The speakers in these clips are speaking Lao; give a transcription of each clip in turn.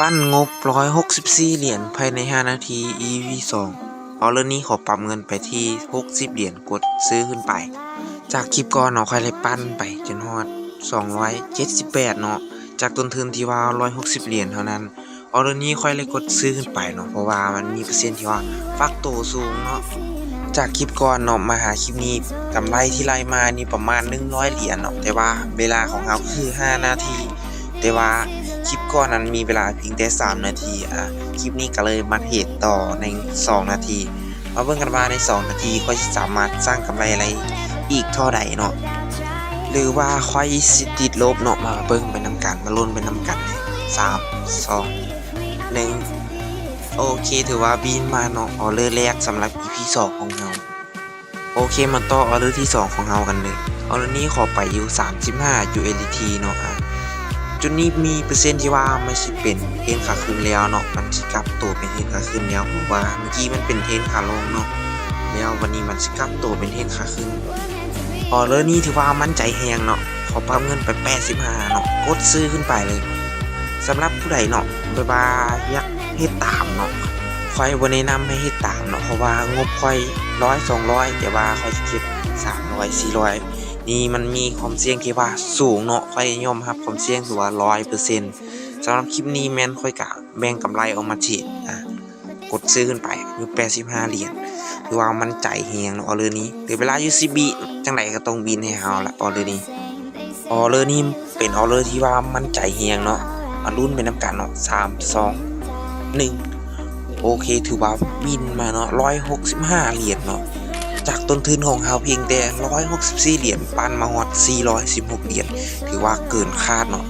ປັ້ນງົບຮ້ອຍຫົກສິບສີ່ຫຼຽນພາຍໃນຫ້ານາທີ ອີ ພີ ສອງ. ອໍເດີນີ້ຂໍປັບເງິນໄປທີ່ຫົກສິບຫຼຽນ ກົດຊື້ຂຶ້ນໄປ. ຈາກຄລິບກ່ອນເນາະ ຂ້ອຍໄດ້ປັ້ນໄປຈົນຮອດສອງຮ້ອຍເຈັດສິບແປດເນາະ ຈາກຕົ້ນທຶນທີ່ວ່າຮ້ອຍຫົກສິບຫຼຽນເທົ່ານັ້ນ. ອໍເດີນີ້ຂ້ອຍໄດ້ກົດຊື້ຂຶ້ນໄປເນາະ ເພາະວ່າມັນມີເປີເຊັນທີ່ວ່າຟັກໂຕສູງເນາະ. ຈາກຄລິບກ່ອນເນາະ ມາຫາຄລິບນີ້ ກຳໄລທີ່ໄລ່ມານີ້ປະມານໜຶ່ງຮ້ອຍຫຼຽນເນາະ ແຕ່ວ່າເວລາຂອງເຮົາຄືຫ້ານາທີ ແຕ່ວ່າຄລິບກ່ອນນັ້ນມີເວລາພຽງແຕ່ສາມນາທີ ອາ ຄລິບນີ້ກໍເລີຍມາເທຣດຕໍ່ໃນສອງນາທີ. ມາເບິ່ງກັນວ່າໃນສອງນາທີຂ້ອຍຊິສາມາດສ້າງກຳໄລໄດ້ອີກເທົ່າໃດເນາະ ຫຼືວ່າຂ້ອຍຊິຕິດລົບເນາະ. ມາເບິ່ງໄປນຳກັນ ມາລຸ້ນໄປນຳກັນ. ສາມ ສອງ ໜຶ່ງ ໂອເຄ ຖືວ່າວິນມາເນາະ ອໍເດີແລກສຳລັບ ອີ ພີ ສອງຂອງເຮົາ. ໂອເຄ ມາຕໍ່ອໍເດີທີສອງຂອງເຮົາກັນເລີຍ. ອໍເດີນີ້ຂໍໄປຢູ່ສາມສິບຫ້າ ຢູ ເອສ ດີ ທີ ເນາະ. ອາ ຈຸດນີ້ມີເປີເຊັນທີ່ວ່າມັນຊິເປັນເທຣນຂາຂຶ້ນແລ້ວເນາະ ມັນຊິກັບໂຕເປັນເທຣນຂາຂຶ້ນແລ້ວ ເພາະວ່າເມື່ອກີ້ມັນເປັນເທຣນຂາລົງເນາະ ແລ້ວວັນນີ້ມັນຊິກັບໂຕເປັນເທຣນຂາຂຶ້ນ. ອໍເດີນີ້ຖືວ່າໝັ້ນໃຈແຮງເນາະ ຂໍປັບເງິນໄປແປດສິບຫ້າເນາະ ກົດຊື້ຂຶ້ນໄປເລີຍ. ສຳລັບຜູ້ໃດເນາະ ແບບວ່າຢາກເຮັດຕາມເນາະ ຂ້ອຍບໍ່ແນະນຳໃຫ້ເຮັດຕາມເນາະ ເພາະວ່າງົບຂ້ອຍຮ້ອຍ ສອງຮ້ອຍ ແຕ່ວ່າຂ້ອຍຊິເກັບສາມຮ້ອຍ ສີ່ຮ້ອຍ ນີ້ມັນມີຄວາມສ່ຽງທີ່ວ່າສູງເນາະ ຂ້ອຍຍອມຮັບຄວາມສ່ຽງຖືວ່າຮ້ອຍເປີເຊັນ. ສຳລັບຄລິບນີ້ແມ່ນຂ້ອຍກະແບ່ງກຳໄລອອກມາເທຣດ ອາ ກົດຊື້ຂຶ້ນໄປຢູ່ແປດສິບຫ້າຫຼຽນ ຖືວ່າໝັ້ນໃຈແຮງເນາະ ອໍເດີນີ້ ເຫຼືອເວລາຢູ່ສິບວິ ຈັ່ງໃດກໍຕ້ອງວິນໃຫ້ເຮົາລະ ອໍເດີນີ້. ອໍເດີນີ້ເປັນອໍເດີທີ່ວ່າໝັ້ນໃຈແຮງເນາະ ມາລຸ້ນໄປນຳກັນເນາະ. ສາມ ສອງ ໜຶ່ງ ໂອເຄ ຖືວ່າວິນມາເນາະ ຮ້ອຍຫົກສິບຫ້າຫຼຽນເນາະ ຈາກຕົ້ນທຶນຂອງເຮົາພຽງແຕ່ຮ້ອຍຫົກສິບສີ່ຫຼຽນ ປັ້ນມາຮອດສີ່ຮ້ອຍສິບຫົກຫຼຽນ ຖືວ່າເກີນຄາດເນາະ.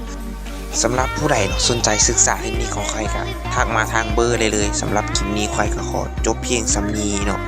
ສຳລັບຜູ້ໃດເນາະ ສົນໃຈສຶກສາເທັກນິກຂອງຂ້ອຍກະທັກມາທາງເບີໄດ້ເລີຍ. ສຳລັບຄລິບນີ້ຂ້ອຍກະຂໍຈົບພຽງສ່ຳນີ້ເນາະ.